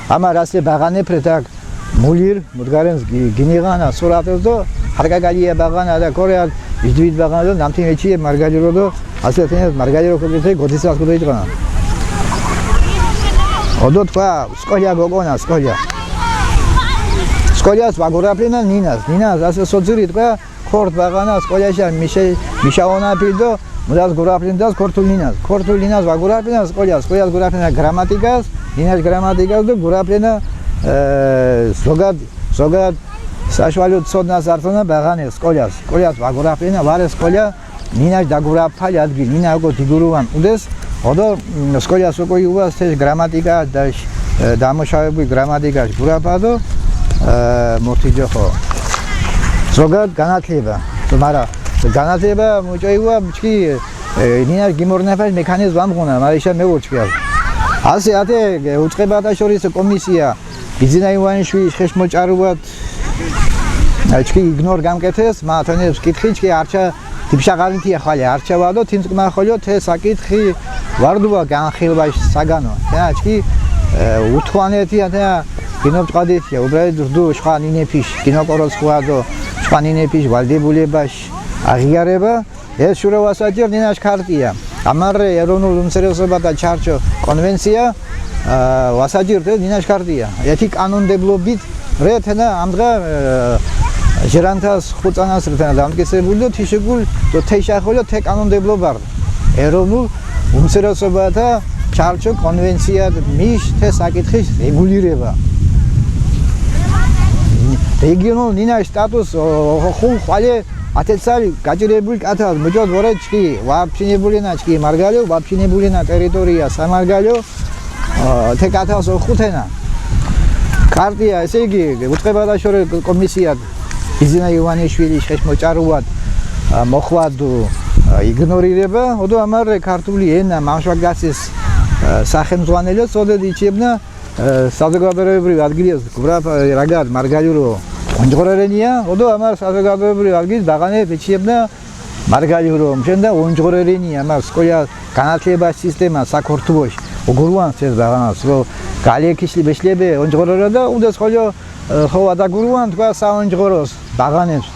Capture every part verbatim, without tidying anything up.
ამარ ასე ბაღანეფ რე, თაქ მულირ, მუდგარენს გი-, გინიღანა სურათეს დო, ჰარკაკალია ბაღანა და ქორე არ, იჯდივიდ ბაღანა დო, ნამთინ ეჩიე მარგალირო დო, ასე თენეს მარგალირო ქოგეთე, გოდისას ქოდეიტყანა. ოდო თქვა, სკოლია გოგონა, სკოლია. სკოლიას ვაგურაფლინა ნინას, ნინას, ასე სოძირი თქვა, ქორთ ბაღანა სკოლაშა მიშე-, მიშაონა ფიდო, მუდას გურაფლინდას ქორთულ ნინას. ქორთულ ნინას ვაგურაფლინა სკოლას, სკოლას გურაფლინა გრამატიკას, ნინას გრამატიკას და გურაფლინა, ე, ზოგად, ზოგად საშუალო ცოდნას ართონა ბაღანე სკოლას. სკოლას ვაგურაფლინა, ვარე სკოლა, ნინას დაგურაფალი ადგილ, ნინა ოკო დგურუან უდეს, ოდო, მ, სკოლას ოკო იუას თეს გრამატიკა და, ე, დამოშავებული გრამატიკას გურაფადო, ე, მორთიჯოხო. ზოგად განათლება, მარა განათლება მუჭოივა, ჩკი, ე, ნინა გიმორნაფალ მექანიზმ ამღუნა, მარა იშა მევორ ჩკიალ. ასე, ათე, ე, უწყებათა შორის კომისია, ბიძინა ივანიშვილის ხეშმოჭარუათ, ჩკი იგნორ გამკეთეს, მა თონეს კითხი, ჩკი არჩა, ტიპშაღალითია ხვალე, არჩა ვადო, თინსკმა ხოლო, თე საკითხი ვარდუა განხილვაში საგანო. ე, ჩკი, ე, უთხვანეთი, ათე, გინო ჭყადეთია, უბრალოდ რდუ, შხა ნინეფიშ, გინო კოროს ხვადო, შხა ნინეფიშ, ვალდებულებაში აღიარება, ეს შურო ვასაჭირ ნინაშ ქარტია. ამარ ეროვნულ უმცირესობათა ჩარჩო კონვენცია, ა, ვასაჭირ თე ნინაშ ქარტია. ეთი კანონმდებლობით რე თენა ამდღა, ა, ჟერანთას ხუწანას რე თენა დამტკიცებული დო თიშეგულ დო თეშა ხოლო თე კანონმდებლობარ. ეროვნულ უმცირესობათა ჩარჩო კონვენცია მიშ თე საკითხის რეგულირება. რეგიონულ ნინაშ სტატუს, ო, ო, ხუ ხვალე ათე წალი გაჭირებული კათალ, მუჭო ვორე ჩკი, ვაფშინებულინა ჩკი, მარგალიო, ვაფშინებულინა ტერიტორია, სამარგალიო, ო, თე კათალს ოხუთენა. ქარტია, ესე იგი, უწყებათა შორე კომისიად, ბიძინა ივანიშვილის ხეშმოჭარუათ, ა, მოხვადუ, ა, იგნორირება, ოდო ამარ ქართული ენა, მამშვაგასის, ა, სახელმძღვანელო, წოდეთ იჩიებნა, ე, საზოგადოებრივ ადგილიას გურაფ, ე, რაგად მარგალიურო ონჯღორერენია, ოდო ამარ საზოგადოებრივ ადგილს ბაღანე ბეჩიებნა მარგალიურო, მშენდა ონჯღორერენია, ამარ სკოლა განათლება სისტემა საქართველოში, უგურუანს ეს ბაღანას, რო გალიექიშლი ბეშლები ონჯღორერა და უდეს ხოლო, ე, ხო ადაგურუან თქვა საონჯღოროს ბაღანებს.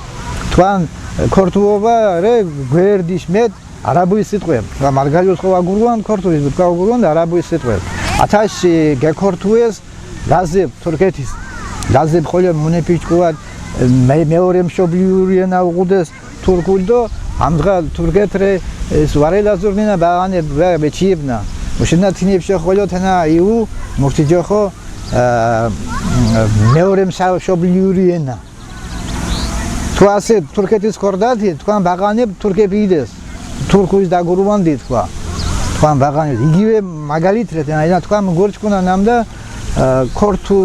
თქვან, ე, ქორთუობა რე გვერდის მეტ არაბულის სიტყვე, რა მარგალიოს ხო აგურუან ქორთულის, თქვა აგურუან არაბულის სიტყვე. ათაში გეკორთუეს ლაზებ თურქეთის. ლაზებ ხოლო მუნეფიჩკუა მე-, მეორე მშობლიური ენა უღუდეს თურქული დო, ამდღა თურქეთრე ეს ვარე ლაზურნინა ბაღანე ვე-, ვეჩიებნა. მუშინა თინებშე ხოლო თენა იუ მურთიჯოხო, ა, მეორე მშობლიური ენა. თუ ასე თურქეთის ქორდათი, თქვან ბაღანებ თურქები იდეს. თურქუის დაგურუანდი თქვა. თქვან ბაღანებ. იგივე მაგალითრეთ, აი, თქვა მგორჩქუნა ნამდა, ა, ქორთუ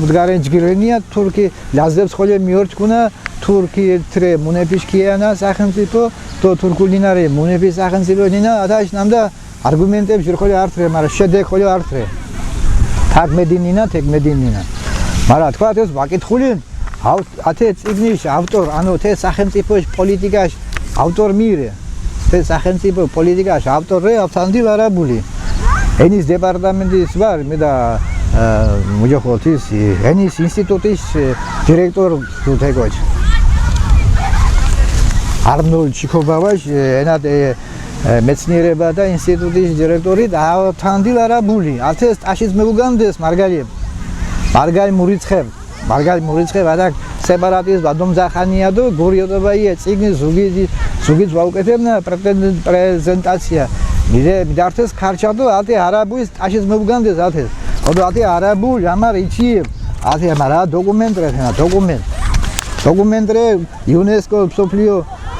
მდგარენ ჯგირენია, თურქი ლაზებს ხოლე მიორჩქუნა, თურქი თრე მუნეფიშ ქიანა სახელმწიფო, თო თურქული ნინარე მუნეფის სახელმწიფო ნინა, ათაშ ნამდა არგუმენტები ჟირ ხოლე ართრე, მარა შედეგ ხოლე ართრე. თაკ მედინინა, თეკ მედინინა. მარა თქვა ეს ვაკითხული, ავ-, ათე წიგნის ავტორ, ანუ თე სახელმწიფოს პოლიტიკას ავტორ მირე. თე სახელმწიფო პოლიტიკას ავტორ რე ავთანდილ არაბული. ენის დეპარტამენტის ვარ, მე და, ა, მუჯოხოთის, ენის ინსტიტუტის, ე, დირექტორ თეკოჩ. არნოლდ ჩიქობავაშ, ე, ენად, ე, ე, მეცნიერებათა ინსტიტუტის დირექტორი და ავთანდილ არაბული. ათეს ტაშის მეუგამდეს მარგალიებ. მარგალ მურიცხებ. მარგალ მურიცხებ, ადაკ სეპარატიზმ ვადომძახანია დო გურიოდობა ია წიგნი ზუგი, ზუგიც ვაუკეთებნა პრეტენ-, პრეზენტაცია. მიდე, მიდართეს ქარჩა დო ათე არაბულის ტაშის მეუგამდეს ათეს. ოდო ათე არაბულ ამარ იჩიებ. ათე ამარ ა დოკუმენტ რე თენა, დოკუმენტ. დოკუმენტ რე იუნესკო მსოფლიო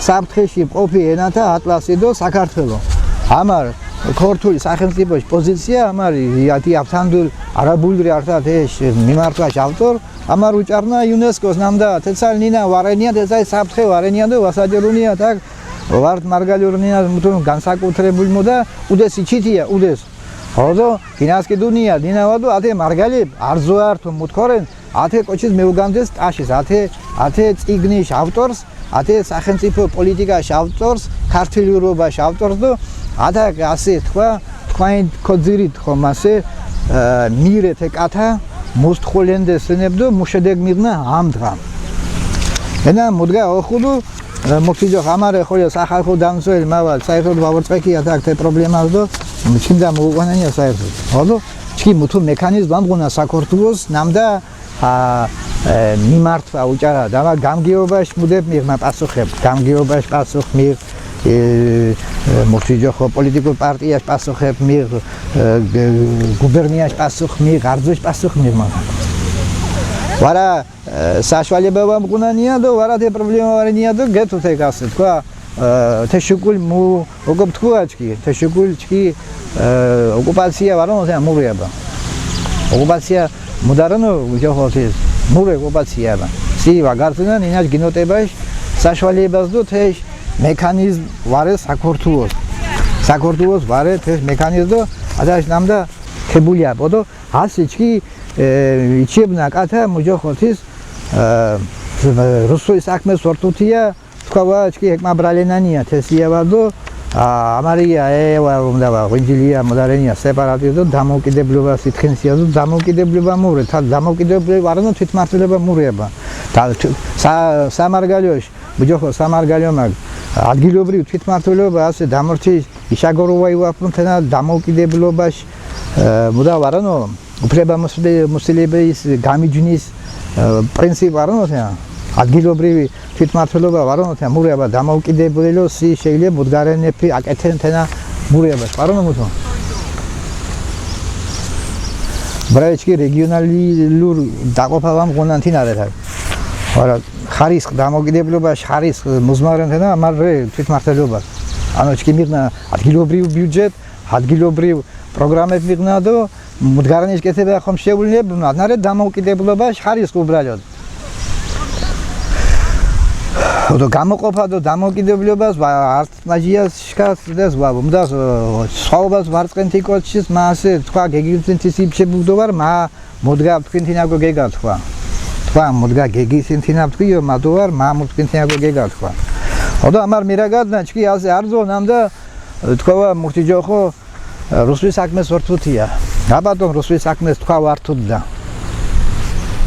საფრთხეში მყოფი ენათა ატლასი დო საქართველო. ამარ ქორთული სახელმწიფოს პოზიცია, ამარ იათი ავთანდულ არაბულრი ართათ ე მიმართვას ავტორ, ამარ უჭარნა იუნესკოს ნამდა, თეცალ ნინა ვარენია, თეცალ საფრთხე ვარენია დო ვასაჯერუნია თაკ ვართ მარგალურნია მუთუნ განსაკუთრებულ მოდა, უდეს იჩითია, უდეს. ოდო გინასკი დუნია, დინავადო, ათე მარგალებ, არზო ართო მუთქორენ, ათე კოჩის მეუგამდეს ტაშის, ათე, ათე წიგნის ავტორს, ათე სახელმწიფო პოლიტიკას ავტორს, ქართლურობას ავტორს დო, ათა ასე თქვა, თქვენ ქოძირით ხომ ასე, ა, მირეთ ე კათა, მუსთ ხულენდე სენებდო მუშედეგ მიღნა ამ დღა. ენა მუდგა ოხუდუ, მუქიჯო ამარე ხოლო სახალხო დამსველი მავა საერთოდ ვავორწეკი ათაკ თე პრობლემას დო, ჩინდა მოუყანანია საერთოდ. ოდო ჩი მუთუ მექანიზმ ამღუნა საქართველოს ნამდა ა მიმართვა უჭარა და მა გამგეობაში მუდებ მიღმა პასუხებ, გამგეობაში პასუხ მიღ, მურჩიჯოხო პოლიტიკურ პარტიაში პასუხებ მიღ, გუბერნიაში პასუხ მიღ, არძოში პასუხ მიღ. მაგრამ ვარა საშუალება ვამყუნანია და ვარა თე პრობლემა ვარენია და გეთუთე გასე თქვა. თე შუკული მუ ოკო ფთქუაჩკი, თე შუკული ჩკი ოკუპაცია ვარონო თე მურიაბა. ოკუპაცია მუდარანო ჯოხოთის მურე ოკუპაცია. სი ვაგარცუნა ნინაშ გინოტებაში საშუალებას დო თეშ მექანიზმ ვარე საქართველოს. საქართველოს ვარე თეშ მექანიზმ დო ადაშ ნამდა ქებულია. ბოდო ასი ჩკი იჩებნა კათა მუჯოხოთის რუსული საქმეს ორთუთია თქვა ვა ჩკი ეკმა ბრალენანია თესია ვარდო. ამარია ე ვა უნდა ვა ღვინჯილია მოდარენია სეპარატიზმო დამოუკიდებლობა სითხინსია. დამოუკიდებლობა მურე თა დამოუკიდებლობა არანო თვითმართლობა მურება. და სამარგალოში მუჯოხო სამარგალო მაგ ადგილობრივ თვითმართლობა ასე დამორთი იშაგოროვა ივაფუნ თენა დამოუკიდებლობაში მუდა ვარანო უფლება მოსილების გამიჯვნის პრინციპი ვარონოთია. ადგილობრივი თვითმმართველობა ვარონოთია მურება დამოუკიდებელოსი შეიძლება მუდგარენეფი აკეთენ თენა მურებას ვარონო მუთო. ბრაიჩკი რეგიონალურ დაყოფა ვამღონანთინ არეთა. არა ხარისხ დამოუკიდებლობა ხარისხ მუზმარენთენა ამარ რე თვითმმართველობა. ანუ ჩკი მიღნა ადგილობრივ ბიუჯეტ ადგილობრივ პროგრამები მიღნა და მუდგარანის კეთება ხომ შეულებმა ნარე დამოუკიდებლობა ხარისხ უბრალოდ. ოდო გამოყოფა და დამოუკიდებლობას არც მაჟიას შკას და ზვავ მდას სხვაობას ვარწყენთი კოჩის მასე თქვა გეგიძინთის იბჩებუდოვარ მა მოდგა თქვენ თინაგო გეგა თქვა. თქვა მოდგა გეგის თინაბ თქვიო მადოვარ მა მუთკინ თინაგო გეგა თქვა. ოდო ამარ მირაგადნა ჩკი ასე არზო ნამდა თქვა მურთიჯოხო რუსული საქმეს ვართუთია. აბატონ რუსული საქმეს თქვა ვართუდა.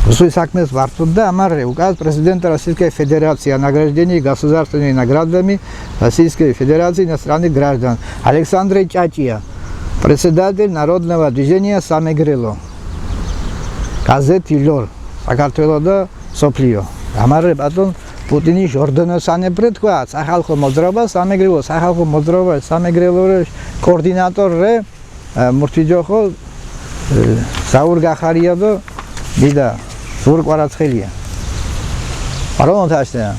რუსული საქმეს ვართუდა ამარ указ президента Российской Федерации о награждении государственными наградами Российской Федерации иностранных граждан. Александр Чачия, председатель народного движения Самегрело. Газет Илор. საქართველო და სოფლიო. ამარ ბატონ პუტინის ორდენოსანებრე თქვა სახალხო მოძრაობა სამეგრელო სახალხო მოძრაობა სამეგრელო რე კოორდინატორ რე მურთიჯოხო საურ გახარია და მიდა სურ კვარაცხელია. არონ თაშტეა.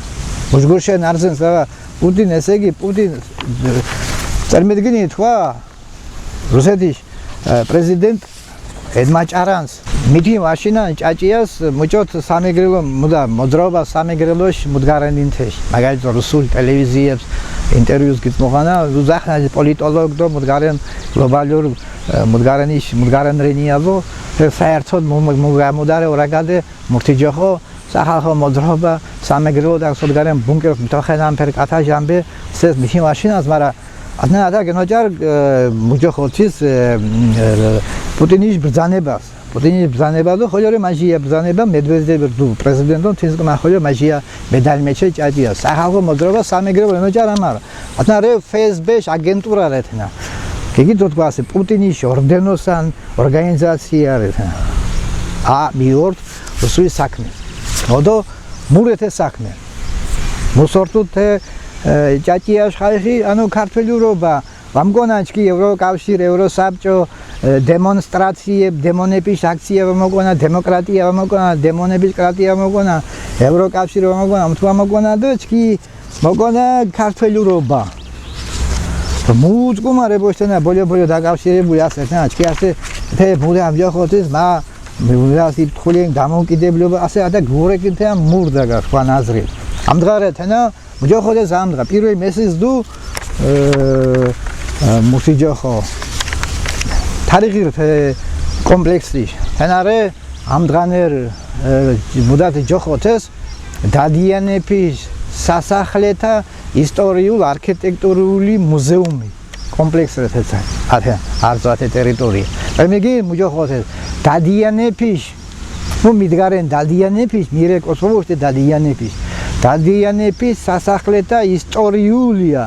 უჯგურშე ნარზენ სავა პუტინ ესე იგი პუტინ წერმედგინი თქვა რუსეთის პრეზიდენტ ედმაჭარანს მიდი მაშინა ჭაჭიას მუჭოთ სამეგრელო მუდა მოძრაობა სამეგრელოში მუდგარენინთეში მაგალითო რუსულ ტელევიზიებს ინტერვიუს გიწმოხანა უზახნა პოლიტოლოგ და მუდგარენ გლობალურ მუდგარენის მუდგარენ რენიალო საერთოდ მუგამუდარე ორაგადე მურთიჯოხო სახალხო მოძრაობა სამეგრელო და სოდგარენ ბუნკერ მთოხენან ფერ კათა ჟამბე სეს მიში მაშინას მარა ათნა ადა გენოჯარ მუჯოხოთის პუტინის ბრძანებას პუტინის ბრძანება და ხოლიორე მაჟია ბრძანება მედვედევ დუ პრეზიდენტო თინსკ მა ხოლიო მაჟია მედალ მეჩე ჭაჭია სახალხო მოძრაობა სამეგრელო ენოჯარ ამარ ათნა რე ფსბ-ს აგენტურა რეთნა გიგი დოთქვასი პუტინის ორდენოსან ორგანიზაცია რეთნა ა მიორთ რუსული საქმე ოდო მურეთე საქმე მუსორთუთე ჭაჭია ხაიხი ანუ ქართველურობა ვამგონან ჩკი ევროკავშირ ევროსაბჭო დემონსტრაციებ დემონების აქცია ვამოგონა დემოკრატია ვამოგონა დემონების კრატია ვამოგონა ევროკავშირი ვამოგონა მთვა მოგონა და ჩკი მოგონა ქართველურობა მუძგუმა რებოშთენა ბოლიო ბოლიო დაკავშირებული ასეთნა ჩკი ასე თე ბუდე ამჯახოთის მა მიუნდას იფთხულინ დამოუკიდებლობა ასე ადა გორეკინთე ამ მურდა გა თქვა ნაზრი ამ დღარეთენა მჯოხოდეს ამ დღა პირველი მესის დუ მუსიჯოხო თარიღირ კომპლექსი თენარე ამ დღანერ მუდათი ჯოხოთეს დადიანეფის სასახლეთა ისტორიულ არქიტექტურული მუზეუმი კომპლექსი რეთეცა ათე არზვათე ტერიტორია. მე მიგი მუჯოხოთეს დადიანეფის მუ მიდგარენ დადიანეფიშ, მირე კოსოვოშ დე დადიანეფიშ. დადიანეფიშ სასახლეთა ისტორიულია,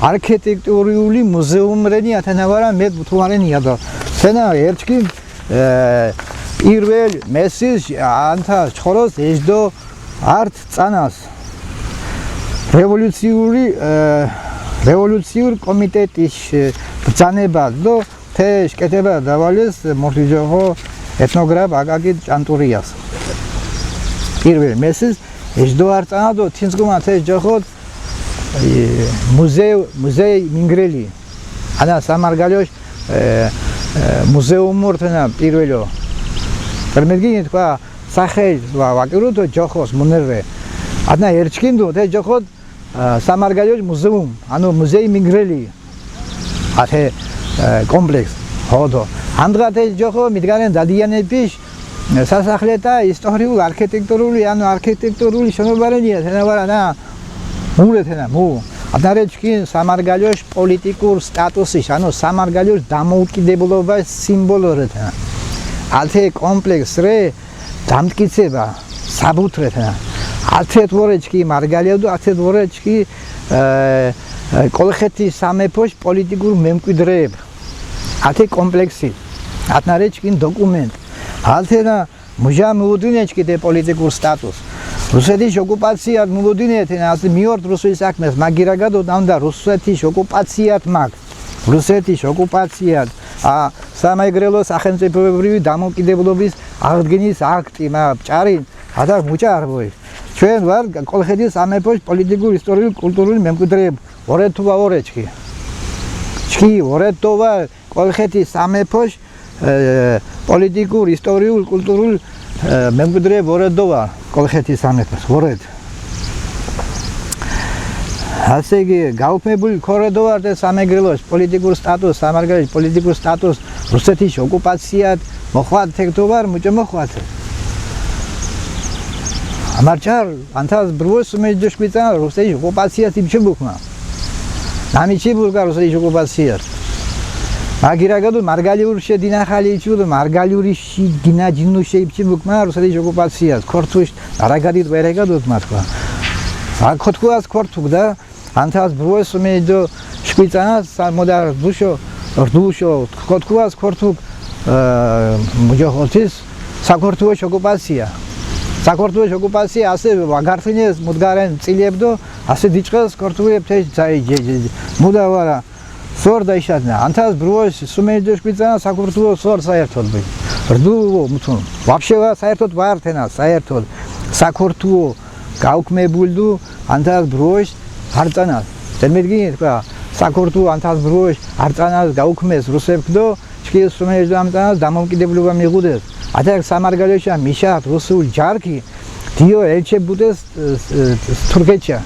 არქიტექტურული მუზეუმ რენი ათენავარა, მე თუარენია და. თენა ერჩკი, ე, პირველ მესის ანთა ჩხოროს ეჯდო ართწანას რევოლუციური, ე, რევოლუციურ კომიტეტის, ე, ბრძანება და თე შეკეთება დავალეს მორთიჯოხო ეთნოგრაფ აკაკი ჭანტურიას. პირველ მესის ეჯდო ართწანა და თინსკუმა თე ჯოხო, ე, მუზეი, მუზეი მინგრელი. ანა სამარგალოშ, ე, ე, მუზეუმ მორთენა პირველო. პერმედგინი თქვა, სახე ვა-, ვაკირო თო ჯოხოს მუნერვე. ანა ერჩკინდუ თე ჯოხო, ე, სამარგალოშ მუზეუმ, ანუ მუზეი მინგრელი. ათე, ე, კომპლექს, ჰოდო. ამდღა თე ჯოხო მიდგარენ დადიანეფიშ, ე, სასახლეთა ისტორიულ არქიტექტურული, ანუ არქიტექტურული შენობა რენია, თენავარა ნა, მურე თენა, მუ. ატარე ჩკინ სამარგალოშ პოლიტიკურ სტატუსის, ანუ სამარგალოშ დამოუკიდებლობა სიმბოლო რე თენა. ათე კომპლექს რე დამტკიცება, საბუთრე თენა. ათე თვორე ჩკი მარგალია და ათე თვორე ჩკი, ე, ე, კოლხეთის სამეფოშ პოლიტიკურ მემკვიდრეებ. ათე კომპლექსი, ათნარე ჩკინ დოკუმენტ. ათენა მუჟა მუვოდინე ჩკი დე პოლიტიკურ სტატუს. რუსეთის ოკუპაციად მუვოდინე თენა, ას მიორთ რუსეთის საქმეს, მაგირა გადო, ნამდა რუსეთის ოკუპაციად მაგ. რუსეთის ოკუპაციად, ა, სამეგრელო სახელმწიფოებრივი დამოუკიდებლობის აღდგენის აქტი, მა, ჭარი, ადა მუჭარბოი. ჩვენ ვარ კოლხეთის სამეფოს პოლიტიკურ, ისტორიულ, კულტურული მემკვიდრეები. ორეთუვა ორე ჩკი. ჩკი, ორეთუვა კოლხეთის სამეფოს, ე, პოლიტიკურ, ისტორიულ, კულტურულ, ე, მემკვიდრეები ორეთუვა კოლხეთის სამეფოს, ორეთ. ასე იგი, გაუქმებული ქორედოვარ და სამეგრელოს პოლიტიკურ სტატუს, სამარგალოშ პოლიტიკურ სტატუს რუსეთის ოკუპაციად მოხვათ თექტოვარ, მუჭო მოხვათ. ამარჩარ, ანთას ბრუოს უმეჯდოშ კვიცა, რუსეთის ოკუპაციას იბჩი ბუქმა. ნამიჩი ბურგა რუსეთის ოკუპაციას. მაგირა გადო, მარგალიურშე დინახალი იჩუ, მარგალიურიში დინაჯინუშე იბჩი ბუქმა რუსეთის ოკუპაციას. ქორთუშ არაგადით ვერეგადოთ მათქვა. აკ ქოთქუას ქორთუკ და, ანთას ბრუოს უმეჯდოშ კვიცანას, სა მოდა რდუშო, რდუშო, ქოთქუას ქორთუკ, ე, მუჯოხოთის, საქართველოს ოკუპაცია. საქართველოს ოკუპაცია ასე ვაგართინეს მუდგარენ წილებდო, ასე დიჭყეს ქორთუიებ თეჯ ძაი ჯე-, ჯე-, ჯე-, მუდა ვარა. სორ დაიშადნა. ანთას ბრუოს უმეჯდოშ კვიცანა საქართველოს სორ საერთოდ ბი. რდუო მუთუნ. ვაფშე ვა საერთოდ ვარ თენა, საერთოდ. საქართველო გაუქმებულდუ ანთას ბრუოს არწანას. ზემედგინე თქვა, საქართველო ანთას ბრუოს არწანას გაუქმეს რუსებქ დო, ჩკი უმეჯდო ამწანას დამოუკიდებლობა მიღუდეს. ათაკ სამარგალოშა მიშათ რუსულ ჯარქი, დიო ელჩე ბუდეს, ე, ე, თურქეთშა.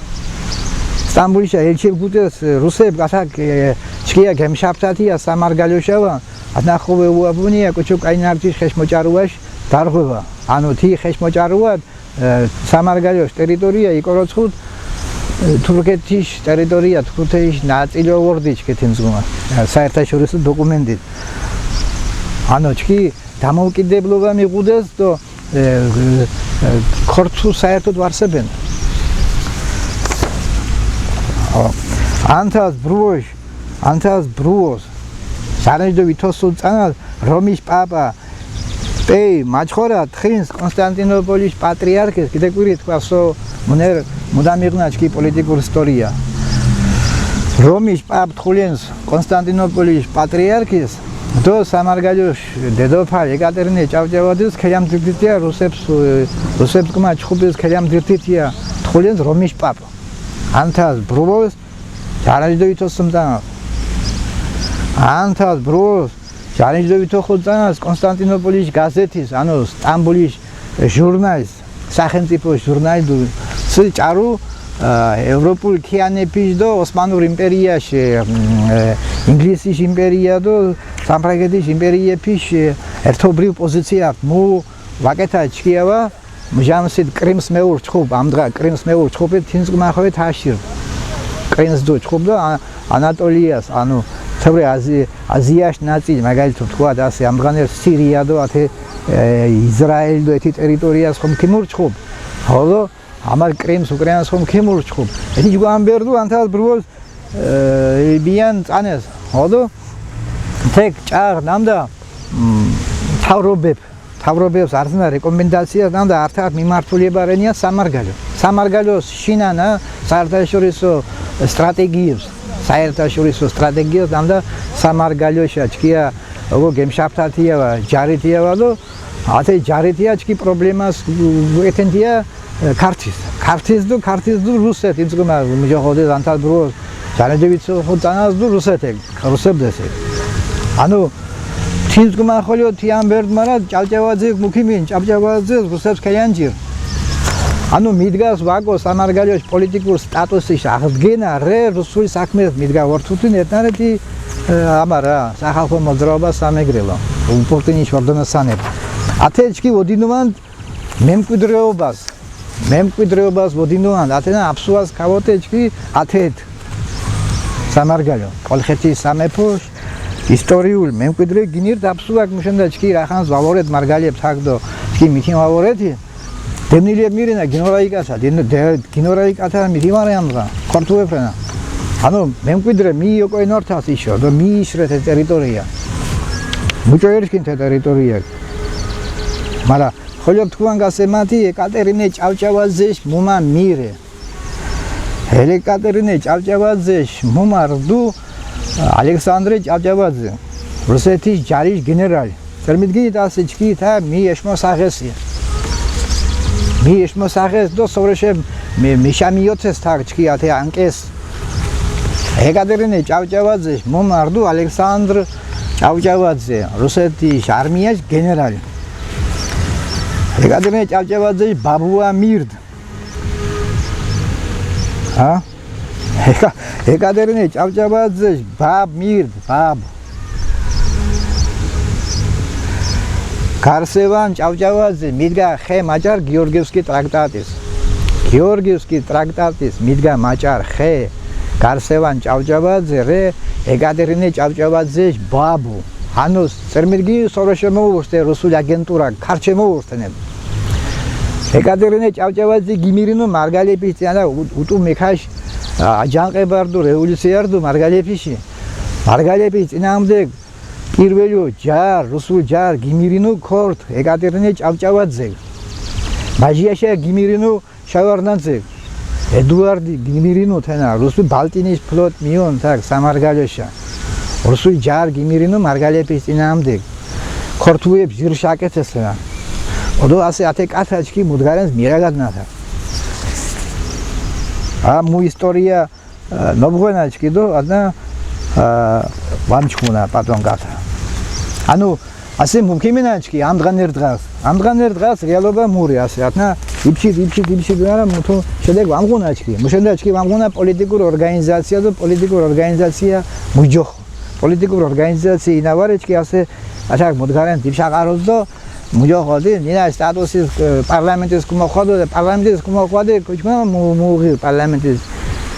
სტამბულშა ელჩე ბუდეს, ე, რუსებ, ათაკ, ე, ჩკია გემშაფთათია სამარგალოშავა, ათნახოვე უაბუნია, კუჩუ კაინარჩის ხეშმოჭარუაშ დარღვევა. ანუ თი ხეშმოჭარუა, ე, სამარგალოშ ტერიტორია, იკოროცხუდ, ე, თურქეთის ტერიტორია, თურქეთის ნაწილო ვორდიჩ კეთინძგუმა, ე, საერთაშორისო დოკუმენტით. ანუ ჩკი დამოუკიდებლობა მიღუდეს, დო, ე, ე, ე, ქორთუ საერთოდ ვარსებენ. ო, ანთას ბრუოს, ანთას ბრუოს. სარენჯდო ვითოსულ წანას რომის პაპა პეი მაჩხორა თხინს კონსტანტინოპოლის პატრიარქეს, კიდე კვირი თქვა, სო მუნერ მუდა მიღნა ჩკი პოლიტიკურ ისტორია. რომის პაპ თხულენს კონსტანტინოპოლის პატრიარქეს, დო სამარგალოშ დედოფალ ეკატერინე ჭავჭავაძის ქეამ დირდიტია რუსებს, ე, რუსებს კმა ჩხუბის ქეამ დირდიტია თხულენს რომის პაპ. ანთას ბრუოს, ჯარაჯდო ვითოსუმ წანას. ანთას ბრუოს, ჯარაჯდო ვითოხუ წანას კონსტანტინოპოლის გაზეთის, ანუ სტამბოლის ჟურნალს, სახელმწიფო ჟურნალი დუ, სი ჭარუ, ა, ევროპულ ქიანეფიშ დო ოსმანურ იმპერიაში, მ, ე, ინგლისის იმპერია დო სამფრაგეთის იმპერიეფიშ, ე, ერთობრივ პოზიცია მუ ვაკეთა ჩქიავა, მჟამსით კრიმს მეურჩხუბ, ამდღა კრიმს მეურჩხუბი, თინსკ მახავე თაშირ. კრიმს დუ ჩხუბ დო, ა, ანატოლიას, ანუ, თევრე აზი-, აზიაში ნაწილი, მაგალითო თქვა, ასე, ამდღანე სირია დო, ათე, ე, იზრაილ დო ეთი ტერიტორიას ხომ ქიმურჩხუბ. ხოლო ამარ კრიმს, უკრაინას ხომ ქიმურჩხუბ. ეთი ჯგუან ბერდუ ანთად ბრუოს, ე, ბიან წანეს. ხოლო თეკ ჭაღ ნამდა, მ, თავრობებ თავრობებს არზნა რეკომენდაციას ნამდა ართად მიმართულებარენია სამარგალო. სამარგალოს შინანა საერთაშორისო სტრატეგიებს, საერთაშორისო სტრატეგიას ნამდა სამარგალოშა ჩქია, ოგო გემშაფთათიავა, ჯარითიავა დო ათე ჯარითია ჩქი პრობლემას ეთენდია ქართის. ქართის დო, ქართის დო რუსეთ, იცგომა მუჯოხოდეს ანთად ბრუოს, ჯანეჯე ვიცო ხო წანას დო რუსეთე. რუსებდეს ე. ანუ, თინს გუმახოლიო თი ამბერდ მარა ჭავჭავაძე მუქიმინ, ჭავჭავაძე რუსებს ქეიანჯირ. ანუ, მიდგას ვაკო სამარგალოშ პოლიტიკურ სტატუსის აღდგენა, რე რუსული საქმეს მიდგა ვორთუთინ ეთნარეთი, ე, ამარა, სახალხო მოძრაობა სამეგრელო. უპურტინი შორდონა სანებ. ათე ჩქი ვოდინუან მემკვიდრეობას, მემკვიდრეობას ვოდინუან, ათენა აფსუას ქავოტე ჩქი, ათეთ სამარგალო, კოლხეთი სამეფოშ, ისტორიულ მემკვიდრე გინირ დაფსუაკ მუშენდა ჩქი, რახანს ვალორეთ მარგალებ თაგდო, ჩქი მითინ ვალორეთი, დემნილიე მირინა გინორაიკაცა, დენ-, დე-, გინორაიკაცა მითი მარიამზა, ქორთუეფრენა. ანუ, მემკვიდრე მიიოკო ინორთას იშო, დო მიიშრეთ ე ტერიტორია. მუჭო ერშკინ თე ტერიტორია. მარა, ხოლო თქვან გასემათი ეკატერინე ჭავჭავაძეშ მუმა მირე. ელ ეკატერინე ჭავჭავაძეშ მუმა რდუ ალექსანდრე ჭავჭავაძე, რუსეთის ჯარის გენერალი. წერმიდგინით ასე ჩქითა, მი ეშმო სახესი. მი ეშმო სახეს დო სორეშე მი-, მიშამიოთეს თარ ჩქიათე ანკეს. ეკატერინე ჭავჭავაძეშ მუმა რდუ ალექსანდრ ჭავჭავაძე, რუსეთის არმიაშ გენერალი. ეკატერინე ჭავჭავაძეშ ბაბუა მირდ. ა? ეკა-, ეკატერინე ჭავჭავაძეშ ბაბ მირდ, ბაბ. გარსევან ჭავჭავაძე მიდგა ხე მაჭარ გიორგიევსკი ტრაქტატის. გიორგიევსკი ტრაქტატის მიდგა მაჭარ ხე გარსევან ჭავჭავაძე, რე ეკატერინე ჭავჭავაძეშ ბაბუ. ანუ, წერმიდგინი სოროშე მოუვოსტე რუსული აგენტურა, ქარჩე მოუვოსტენებ. ეკატერინე ჭავჭავაძე გიმირინუ მარგალეფის წინანა უ-, უტუ მიქაშ, ა, აჯანყებარდუ, რევოლუციარდუ მარგალეფიში. მარგალეფის წინააღმდეგ პირველი ჯარ, რუსულ ჯარ გიმირინუ ქორთ ეკატერინე ჭავჭავაძე. მაჟიაშა გიმირინუ შავარნაძე, ედუარდი გიმირინუ თენა, რუსულ ბალტინის ფლოტ მიონ თაკ სამარგალოშა. რუსულ ჯარ გიმირინუ მარგალეფის წინააღმდეგ. ქორთუებ ჟირ შაკეთესენა. ოდო ასე ათე კათა ჩქი მუდგარენს მირაგადნათა. ა, მუ ისტორია, ა, ნობღვენა ჩქი დო, ადნა, ა, ვამჩქუნა პატონ კათა. ანუ, ასე მუქიმინა ჩქი, ამდღან ერთ დღას. ამდღან ერთ დღას რეალობა მური ასე, ათნა, იბჩი, იბჩი, იბჩი, მარა, მუთუ შედეგ ვამღუნა ჩქი. მუშენდა ჩქი ვამღუნა პოლიტიკურ ორგანიზაცია დო პოლიტიკურ ორგანიზაცია მუჯოხ. პოლიტიკურ ორგანიზაცია ინავარე ჩქი ასე, ათაკ მუდგარენ დიბშაყაროს დო, მუჯოხოდი, ნინა სტატუსის, ე, პარლამენტის კუმოხვადო, პარლამენტის კუმოხვადე, კუჩმა მუ-, მუღი პარლამენტის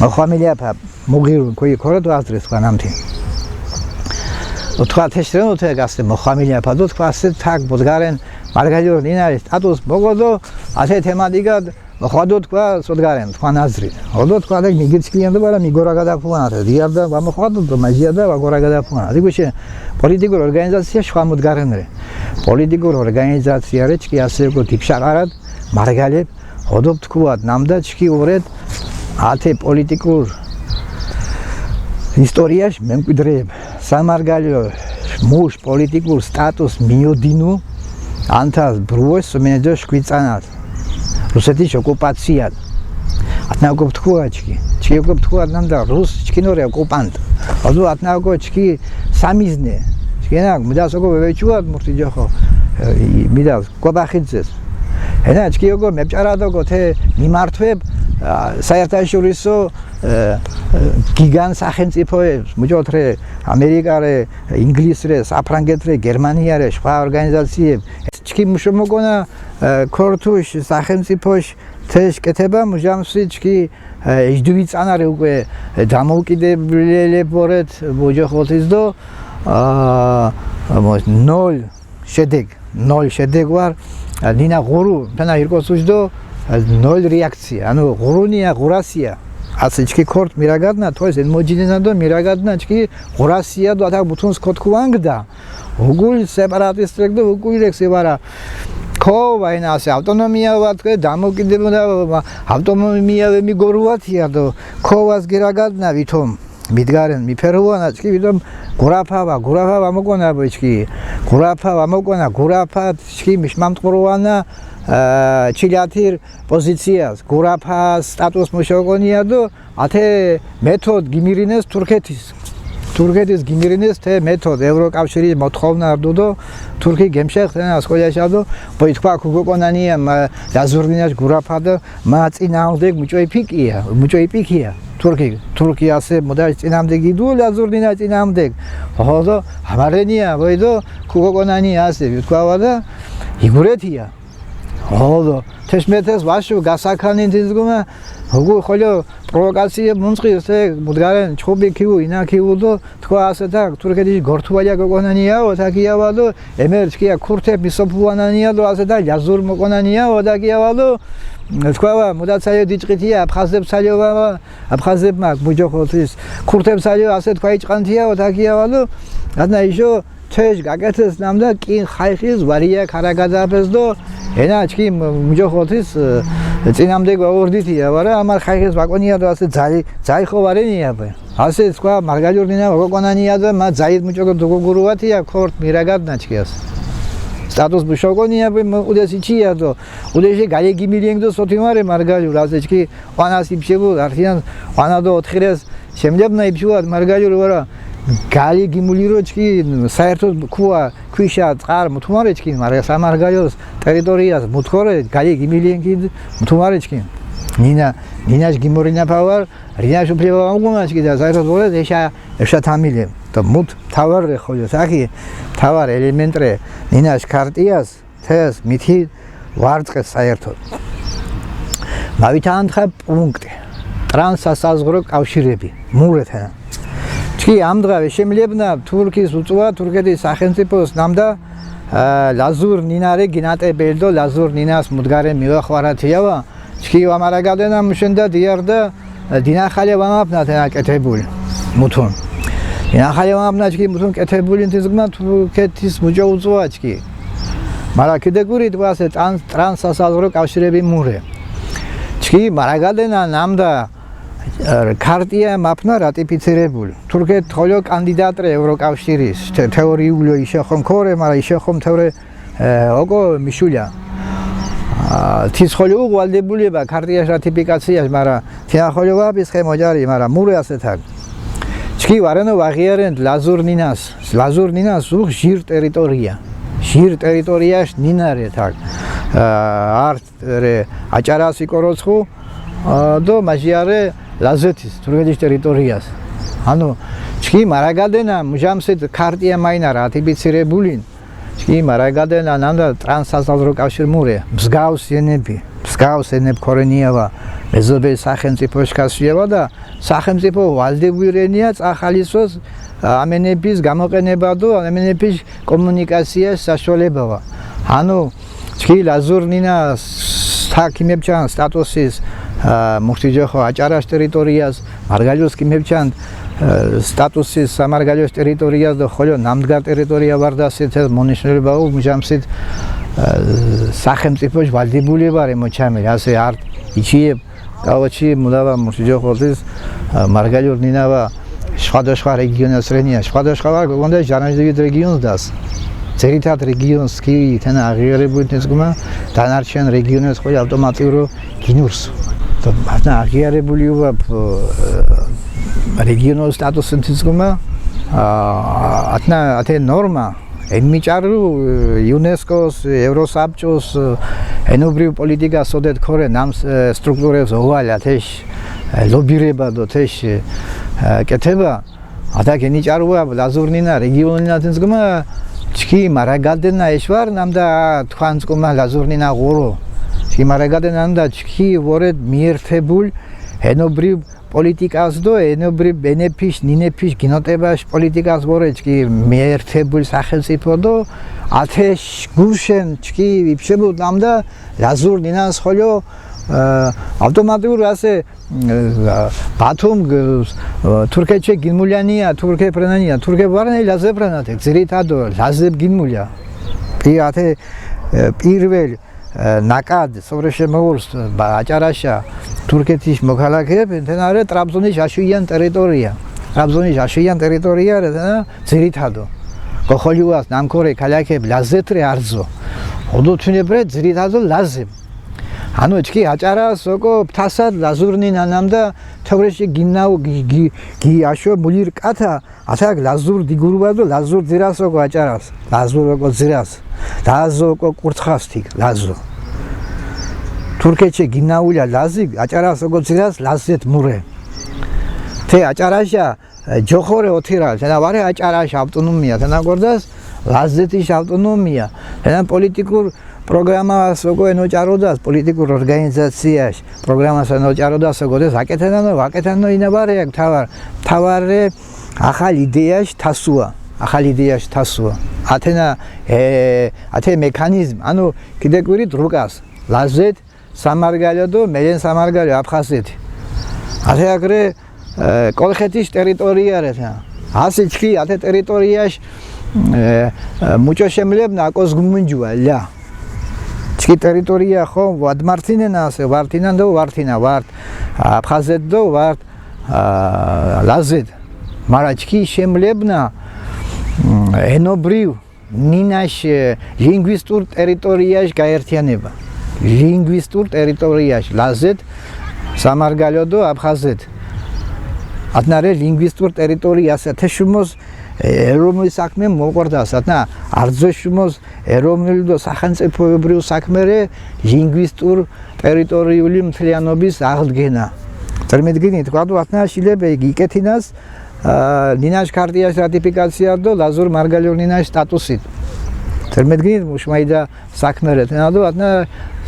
მოხვამილია ფა-, მუღი ქუი ქორა დო აზრის ვანამთი. უთქვა თეშრენ უთე გასტე მოხვამილია ფადო, თქვა ასე თაკ ბუდგარენ მარგალიორ ნინა სტატუს მოგოდო, ასე თემატიკად მოხვადო თქვა სოდგარენ, თქვა ნაზრი. ოდო თქვა და მიგიჩკიანდო, ბარა მიგორა გადაფუანათე. დიარდა ვამოხვადო, მაჟიარდა ვაგორა გადაფუანათე. გუშე პოლიტიკურ ორგანიზაცია შხვა მუდგარენრე. პოლიტიკურ ორგანიზაცია რე, ჩკი ასე გო დიბშაყარად, მარგალებ, ოდო თქვათ, ნამდა ჩკი ურეთ, ათე პოლიტიკურ ისტორიაში მემკვიდრეებ სამარგალიო მუშ პოლიტიკურ სტატუს მიოდინუ, ანთას ბრუეს სუმინეძო შვიცანად, რუსეთის ოკუპაციად. ათნა ოკუპ თქვა ჩკი, ჩკი ოკუპ თქვა ნამდა რუს ჩკინორე ოკუპანტ. ოდო ათნა ოკო ჩკი სამიზნე. ჩკენა მიდას ოკო ვევეჩუათ მურთი ჯოხო, ე, მიდას გობახიძეს. ენა ჩკი ოკო მებჭარად ოკო თე მიმართვებ, ა, საერთაშორისო, ე, ე, გიგან სახელმწიფოებს, მუჯოხ რე ამერიკარე, ინგლისრე, საფრანგეთრე, გერმანიარე, სხვა ორგანიზაციებ. ჩკი მუშო მოგონა, ე, ქორთუს სახელმწიფოშ თეშ კეთება მუჟამსი ჩკი, ე, ეჯდუი წანარე უკვე დამოუკიდებლელებ ვორეთ, მუჯოხ ოთის დო, ა, მო-, ნოლ შედეგ. ნოლ შედეგი ვარ. ნინა ღურუ, თანა ირკოს უჯდო, ნოლ რეაქცია. ანუ ღურუნია, ღურასია. ასე ჩქი ქორტ მირაგადნა, თოეს ენ მოჯინენა დო მირაგადნა ჩქი ღურასია დო, ათა ბუთუნს ქოთქუანგ და. უგულ სეპარატისტ რეკ დო უგულ რეკ სევარა. ქო ვაინა ასე ავტონომია ვარ თქვე, დამოკიდებულა ავტონომია ვე მიგორუათია დო, ქო ვას გირაგადნა ვითომ. მიდგარენ, მიფერუანა ჩქი ვითომ. გურაფავა, გურაფავა მოკონა ბოჩქი. გურაფავა მოკონა, გურაფა ჩქი მიშ მამტყურუანა ჩილათირ პოზიციას. გურაფას სტატუს მუშოკონია დო, ათე მეთოდ გიმირინეს თურქეთის. თურქეთის გიმირინეს თე მეთოდ, ევროკავშირის მოთხოვნა არ დო, თურქი გემშეხ თენა სკოლიაშა დო, ბოი თქვა ქუგოკონანია მა, ლაზურნინაშ გურაფა და მა წინამდეგ მუჭოი ფიკია, მუჭოი პიქია. თურქი, თურქი ასე მოდაში წინამდეგი დუ, ლაზურნინა წინამდეგ. ხო დო ამარენია, ბოი დო ქუგოკონანია ასე თქვა და იგურეთია. ხო დო თესმეთეს ვაშუ გასაქანინ თინზგუნა, უგუ ხოლო პროვოკაცია მუნწყი ესე მუდგარენ ჩხუბი ქიუ, ინა ქიუ დო თქვა ასე და თურქეთის გორთუალია გოკონანიაო, თაკიავალო, ემერ ჩქია ქურთე მისოფუანანიალო, ასე და ლაზურ მოკონანიაო, თაკიავალო, თქვა ვა, მუდაცაიო დიჭყითია, აფხაზებ სალიო ვა, აფხაზებ მაგ მუჯოხოთის, ქურთებ სალიო ასე თქვა იჭყანთიაო, თაკიავალო, ადნა იშო თეშ გაკეთეს ნამდა კინ ხაიხის ვარია ქარაგადაფეს დო, ენა ჩქი მუჯოხოთის წინამდე გვაორდითია, ვარა ამარ ხაიხის ვაკონია დო ასე ძალი, ძაი ხო ვარენია ბე. ასე თქვა მარგალურნინა გოკონანია და მა ძაიდ მუჭოკო დუგუგურუათია ქორტ მირაგად ნაჩკიას. სტატუს ბუშოკონია ბე, მა უდეს იჩია დო, უდეში გალე გიმილიენგ დო სოთი მარე მარგალურ, ასე ჩქი ყვანას იბშებულ, ართიან ყვანა დო ოთხირეს შემლებნა იბშუათ მარგალურ, ვარა გალი გიმულირო ჩქი საერთოდ ქუა ქვიშა წყარ მუთუმარე ჩქი, მარა სამარგალიოს ტერიტორიას მუთქორე გალი გიმილიენგ მუთუმარე ჩქი. ნინა, ნინაშ გიმორინა ფავარ, რინაშ უფლება ამგუნა ჩქი და საერთოდ ვორე ეშა, ეშა თამილე და მუთ თავარ რე ხოლო, საკი თავარ ელემენტ რე ნინაშ ქარტიას, თეს მითი ვარწყეს საერთოდ. მავითანთხა პუნქტი, ტრანსასაზღვრო კავშირები, მურეთენა. ჩქი ამ დღე შემლებნა თურქის უწვა, თურქეთის სახელმწიფოს ნამდა, ა, ლაზურ ნინარე გინატებელდო, ლაზურ ნინას მუდგარე მივახვარათიავა, ჩქი ვამარაგადენა მუშენდა დიარდა, დინახალე ვამაფნა თენა კეთებული. მუთუნ. დინახალე ვამაფნა ჩქი მუთუნ კეთებული, თიზგმა თურქეთის მუჭო უწვა ჩქი. მარა კიდე გური თვასე ტრანს-, ტრანსასაზღვრო კავშირები მურე. ჩქი მარაგადენა ნამდა, ა, ქარტია მაფნა რატიფიცირებული. თურქეთ ხოლო კანდიდატ რე ევროკავშირის, თე-, თეორიულო იშახომ ქორე, მარა იშახომ თეორე, ე, ოკო მიშულა. ა, თის ხოლო უღ ვალდებულება ქარტიას რატიფიკაციას, მარა თინა ხოლო ვაბის ხე მოჯარი, მარა მურე ასეთარ. ჩქი ვარენო ვაღიარენთ ლაზურ ნინას. ლაზურ ნინას უხ ჟირ ტერიტორია. ჟირ ტერიტორიაშ ნინარე თაკ. ა, ართ რე აჭარას იკოროცხუ, ა, დო მაჟიარე ლაზეთის, თურქეთის ტერიტორიას. ანუ ჩქი მარაგადენა მუჟამსეთ ქარტია მაინა რატიფიცირებულინ. ჩქი მარაგადენა ნანდა ტრანსასაზღვრო კავშირ მურე, მსგავს ენები, მსგავს ენებ ქორენიავა, მეზობელ სახელმწიფოშ ქასიავა და სახელმწიფო ვალდებულენია წახალისოს, ა, ამენების გამოყენება და ამენების კომუნიკაცია საშუალებაა. ანუ ჩქი ლაზურ ნინა ს-, თაკ იმებჩან სტატუსის, ა, მურთიჯოხო აჭარას ტერიტორიას, მარგალიოს კი მებჩან, ა, სტატუსის სამარგალიოს ტერიტორიას და ხოლო ნამდგარ ტერიტორია ვარდასეთ მონიშნულება უმჟამსით, ა, სახელმწიფოშ ვალდებულება რე მოჩამილ, ასე არ იჩიებ, კავაჩი მუდავა მურთიჯოხოთის, ა, მარგალიორ ნინავა სხვადასხვა რეგიონას რენია, სხვადასხვა ვარ გონდა ჟანაჟივით რეგიონს დას. ძირითად რეგიონს კი თენა აღიარებული თესკუმა, დანარჩენ რეგიონებს ყველა ავტომატიურად გინურს. და მართლა აღიარებული უვა, ე, რეგიონულ სტატუსს თესკუმა, ა, ათნა, ათე ნორმა, ემიჭარუ, ე, იუნესკოს, ევროსაბჭოს, ე, ენობრივ პოლიტიკას ოდეთ ქორე ნამს, ე, სტრუქტურებს ოვალ ათეშ, ე, ლობირება დო თეშ, ე, კეთება. ადა გენიჭარუა ლაზურნინა, რეგიონინა თინსკუმა, ჩქი მარაგადენა ეშვარ, ნამდა თქვანსკუმა ლაზურნინა ღურო. ჩქი მარაგადენა ნამდა ჩქი ვორედ მიერთებულ ენობრივ პოლიტიკას დო ენობრი ბენეფიშ, ნინეფიშ, გინოტებაშ პოლიტიკას ვორე ჩკი მიერთებულ სახელმწიფო დო ათეშ გუშენ ჩკი იბჩებუდ ნამდა ლაზურ ნინას ხოლო, ა, ავტომატურ ასე, ა, ბათუმ, გ-, ა, თურქეთშე გინმულანია, თურქე ფრენანია, თურქე ვარნე ლაზე ფრენათე, ძირითადო ლაზებ გინმულია. პი-, ათე, ა, პირველ ნაკად, სობრეშე მოურს, ბა-, აჭარაშა, თურქეთის მოქალაქეებ, თენარე ტრაბზონის აშუიან ტერიტორია. ტრაბზონის აშუიან ტერიტორია, რა, ძირითადო. გოხოლიუას ნამქორე ქალაქეებ ლაზეთრე არძო. ოდო თუნებრე ძირითადო ლაზებ. ანუ ჩკი აჭარას ოკო ფთასად ლაზურნი ნანამდა თოვრეში გინაუ,გი,გი,გი აშო მულირ კათა, ათაკ ლაზურ დგურვა დო ლაზურ ძირას ოკო აჭარას. ლაზურ ოკო ძირას. ლაზო ოკო კურთხას თიკ, ლაზო. თურქეთშე გინაულა ლაზი, აჭარას ოკო ძირას ლაზეთ მურე. თე აჭარაშა, ე, ჯოხორე ოთირა, თენა ვარე აჭარაშ ავტონომია, თენა გორდას ლაზეთის ავტონომია. თენა პოლიტიკურ პროგრამას ოკო ენოჭაროდას, პოლიტიკურ ორგანიზაციაში პროგრამას ენოჭაროდას ოკო დეს აკეთენანო, ვაკეთენო ინა ვარე აქ თავარ, თავარე ახალ იდეაში თასუა, ახალ იდეაში თასუა. ათენა, ე, ათე მექანიზმ, ანუ კიდე კვირი დრუკას, ლაზეთ, სამარგალო დო მელენ სამარგალო აფხაზეთი. ათე აკრე, ე, კოლხეთის ტერიტორია რეთა. ასი ჩკი, ათე ტერიტორიაშ, ე, ე, მუჭო შემლებნა აკოს გუმუნჯუა, ლა. ჩკი ტერიტორია ხო ვადმართინენა ასე, ვართინა დო ვართინა, ვართ აფხაზეთ დო ვართ, ა, ლაზეთ. მარა ჩკი შემლებნა, მ, ენობრივ, ნინაშ, ე, ლინგვისტურ ტერიტორიაშ გაერთიანება. ლინგვისტურ ტერიტორიაშ, ლაზეთ, სამარგალო დო აფხაზეთ. ათნარე ლინგვისტურ ტერიტორიას, თეშუმოს, ე, ეროვნული საქმე მოყვარდა, სათნა არძოშუმოს ეროვნული დო სახელმწიფოებრივ საქმერე ლინგვისტურ ტერიტორიული მთლიანობის აღდგენა. წერმედგინი თქვა, ათნა შილებ იკეთინას, ა, ნინაშ ქარტიას რატიფიკაცია დო ლაზურ მარგალიურ ნინაშ სტატუსი. წერმედგინი მუშმაიდა საქმერე, თენა დო ათნა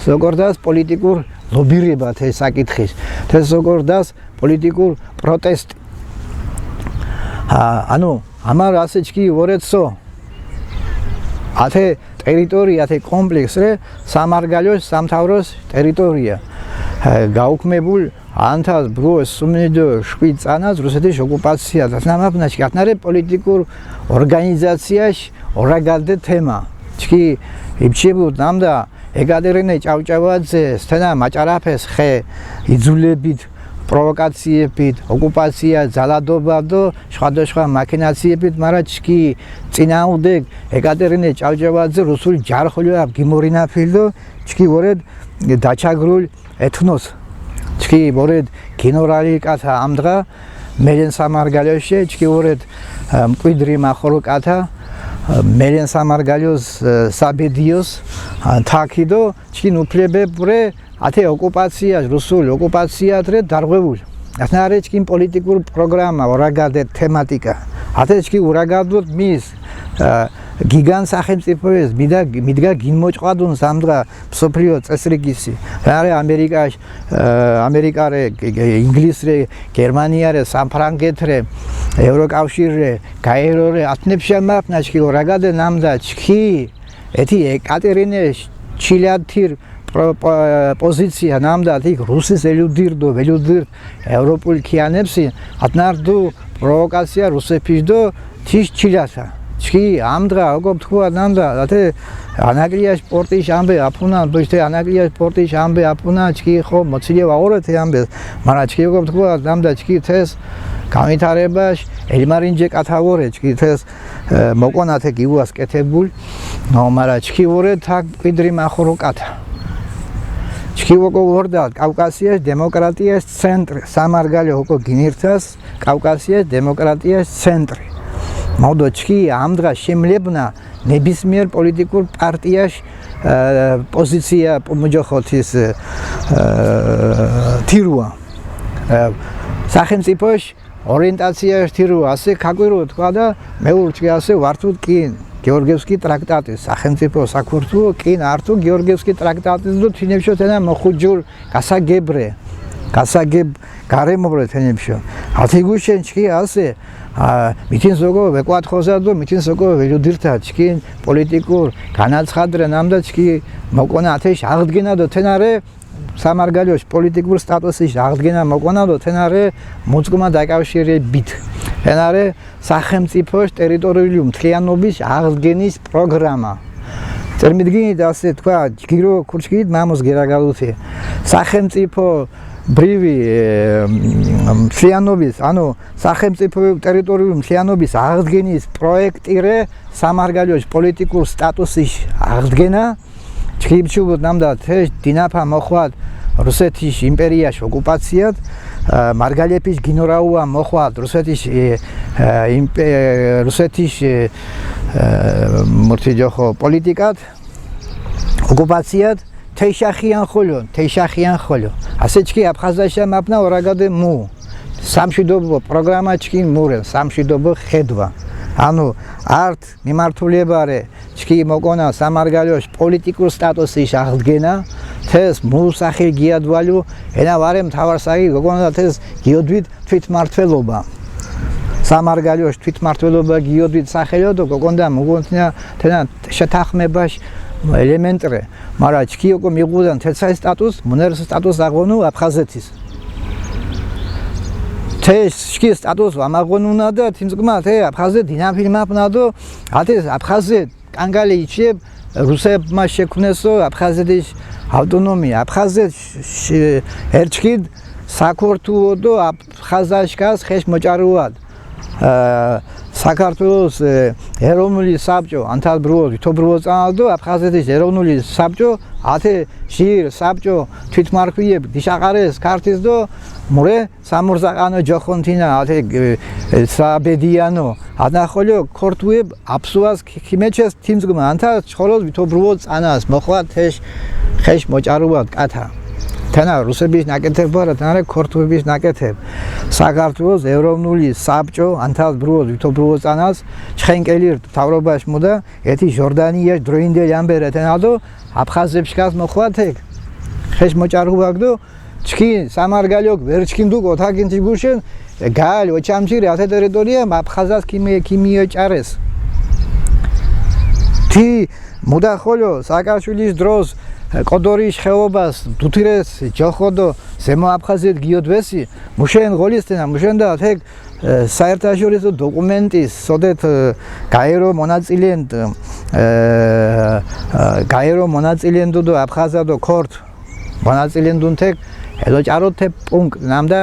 ზოგორდას პოლიტიკურ ლობირება თე საკითხის. თე ზოგორდას პოლიტიკურ პროტესტი. ა, ანუ, ამარ ასე ჩკი ვორეცო, ათე ტერიტორია, ათე კომპლექსრე სამარგალოს სამთავროს ტერიტორია. ე, გაუქმებულ ანთას ბრუოს სუმნიდო შვიდ წანას რუსეთის ოკუპაცია და ნამაფნაშკი ათნარე პოლიტიკურ ორგანიზაციაში ორაგადე თემა. ჩკი იბჩიბუ ნამდა ეკატერინე ჭავჭავაძე სთენა მაჭარაფეს ხე იძულებით, პროვოკაციებით, ოკუპაცია, ძალადობა დო სხვადასხვა მაქინაციებით, მარა ჩკი წინააღმდეგ ეკატერინე ჭავჭავაძე რუსული ჯარხოლიო აბ გიმორინაფილ დო ჩკი ვორედ დაჩაგრულ ეთნოს. ჩკი ვორედ გენერალი კათა ამდღა მელენ სამარგალოში, ჩკი ვორედ, ა, მკვიდრი მახორო კათა, ა, მელენ სამარგალიოს, ა, საბედიოს, ა, თაკი დო ჩკინ უფლებებურე ათე ოკუპაცია, რუსული ოკუპაცია თრე დარღვევულ. ათნარე ჩკინ პოლიტიკურ პროგრამა, ორაგადე თემატიკა. ათე ჩკი ურაგადოდ მის, ა, გიგან სახელმწიფოეს მიდა-, მიდგა გინმოჭყვადუნ სამდღა მსოფლიო წესრიგისი. რა რე ამერიკაში, ა, ამერიკარე, გ-, გ-, ინგლისრე, გერმანიარე, საფრანგეთრე, ევროკავშირრე, გაერორე, ათნეფშა მაფ ნაშკილო, რაგადე ნამდა ჩკი, ეთი ეკატერინე ჩილათირ პრო-, პო-, პოზიცია ნამდა, თი რუსის ელუდირდო, ველუდირ ევროპულ ქიანებში, ათნარდუ პროვოკაცია რუსეფიშ დო თიშ ჩილასა. ჩკი ამდღა, ოკო თქვა ნამდა, ათე ანაკლიაში პორტი შამბე აფუნა, ბოშთე ანაკლიაში პორტი შამბე აფუნა, ჩკი ხო, მოცილე ვაღორეთ ამბეს, მარა ჩკი ოკო თქვა ნამდა, ჩკი თეს, გავითარებაშ, ელმარინჯე კათა ვორე, ჩკი თეს, ე, მოკონა თე გიუას კეთებულ, ნო, მარა ჩკი ვორე თაკ მკვიდრი მახორო კათა. ჩკი ოკო ვორდა კავკასიას დემოკრატიას ცენტრი, სამარგალო ოკო გინირთას კავკასიას დემოკრატიას ცენტრი. მოდო ჩკი ამდღა შემლებნა ნებისმიერ პოლიტიკურ პარტიაშ, ე, პოზიცია პუმუჯოხოთის, ე, თირუა. ე, სახელმწიფოშ ორიენტაცია თირუა, ასე ქაკვირო თქვა და მეურჩი ასე ვართუდ კინ გეორგიევსკი ტრაქტატის, სახელმწიფო საქართველო კინ ართუ გეორგიევსკი ტრაქტატის დო თინებშო თენა მოხუჯურ გასაგებრე. გასაგებ გარემობრე თენებშო. ათი გუშენ ჩქი ასე, ა, მითინ ზოგო ვეკვათხოზადო, მითინ ზოგო ველუდირთა ჩქინ პოლიტიკურ განაცხადრე ნამდა ჩქი მოკონა ათეშ აღდგენადო თენარე სამარგალოშ პოლიტიკურ სტატუსის აღდგენა მოკონადო თენარე მუცკმა დაკავშირებით. თენარე სახელმწიფოშ ტერიტორიული მთლიანობის აღდგენის პროგრამა. წერმიდგინით ასე თქვა, ჯგირო ქურჩგით მამოს გერაგალუთი. სახელმწიფო ბრივი, ე, მთლიანობის, ანუ სახელმწიფო ტერიტორიული მთლიანობის აღდგენის პროექტირე სამარგალოშ პოლიტიკურ სტატუსის აღდგენა, ჩქიბჩუბუთ ნამდა თეშ დინაფა მოხვათ რუსეთის იმპერიაში ოკუპაციად, ა, მარგალეფის გინორაუა მოხვათ რუსეთის, ე, ე, იმპე-, რუსეთის, ე, ე, მურთი ჯოხო პოლიტიკად, ოკუპაციად, თეშახიან ხოლო, თეშახიან ხოლო. ასე ჩქი აფხაზაშა მაფნა ორაგადე მუ. სამშვიდობო პროგრამა ჩქი მურე, სამშვიდობო ხედვა. ანუ, არტ მიმართულებარე, ჩქი მოკონა სამარგალოშ პოლიტიკურ სტატუსის აღდგენა, თეს მუ სახე გიადვალუ, ენა ვარე მთავარ საი, გოგონა თეს გიოდვით თვითმმართველობა. სამარგალოშ თვითმმართველობა გიოდვით სახელოდო, გოგონდა მუგონთინა თენა შეთანხმებაშ ელემენტრე. მარა ჩქი ოკო მიღუდან თეცაი სტატუს, მუნერს სტატუს აღონუ აფხაზეთის. თეშ შქი სტატუს ვამაღონუნა და თინსკმა თე აფხაზე დინაფილ მაფნადო, ათეს აფხაზე კანკალი იჩიებ რუსებმა შექმნესო აფხაზეთის ავტონომია. აფხაზეთ შ-, შ-, ერჩქიდ საქართველოდო აფხაზაშკას ხეშ მოჭარუად. ა, საქართველოს, ე, ეროვნული საბჭო, ანთად ბრუო, ვითო ბრუო წანადო, აფხაზეთის ეროვნული საბჭო, ათე ჟირ საბჭო თვითმარქვიებ დიშაყარეს ქართისდო, მურე სამურზაყანო ჯოხონთინა, ათე, ე, ე, საბედიანო, ანახოლიო ქორთუებ აფსუას ქ-, ქიმეჩეს თიმძგმა, ანთა ჩხოროს ვითობრუო წანას, მოხვა თეშ, ხეშ მოჭარუად კათა. თენა რუსების ნაკეთებ ბარა, თენარე ქორთუების ნაკეთებ. საქართველოს ეროვნული საბჭო, ანთად ბრუო, ვითობრუო წანას, ჩხენკელი მთავრობაში მუდა, ეთი ჟორდანია დროინდელ ამბერე, თენადო, აფხაზებს ჩქას მოხვა თეკ. ხეშ მოჭარუაგდო, ჩქინ სამარგალიოკ ვერჩქინ დუკ ოთაკინ თიგუშენ, გალ ოჩამჩირი ათე ტერიტორია აფხაზას ქიმი-, ქიმიო ჭარეს. თი მუდა ხოლო, სააკაშვილის დროს, კოდორის ხეობას, დუთირეს, ჯოხოდო, ზემო აფხაზეთ გიოდვესი, მუშენ ღოლისტენა, მუშენდა თეკ, ე, საერთაშორისო დოკუმენტის, სოდეთ, ე, გაერო მონაწილენდ, ე, ე, გაერო მონაწილენდო დო აფხაზადო ქორთ, მონაწილენდუნ თეკ, ედო ჭაროთე პუნქტ ნამდა,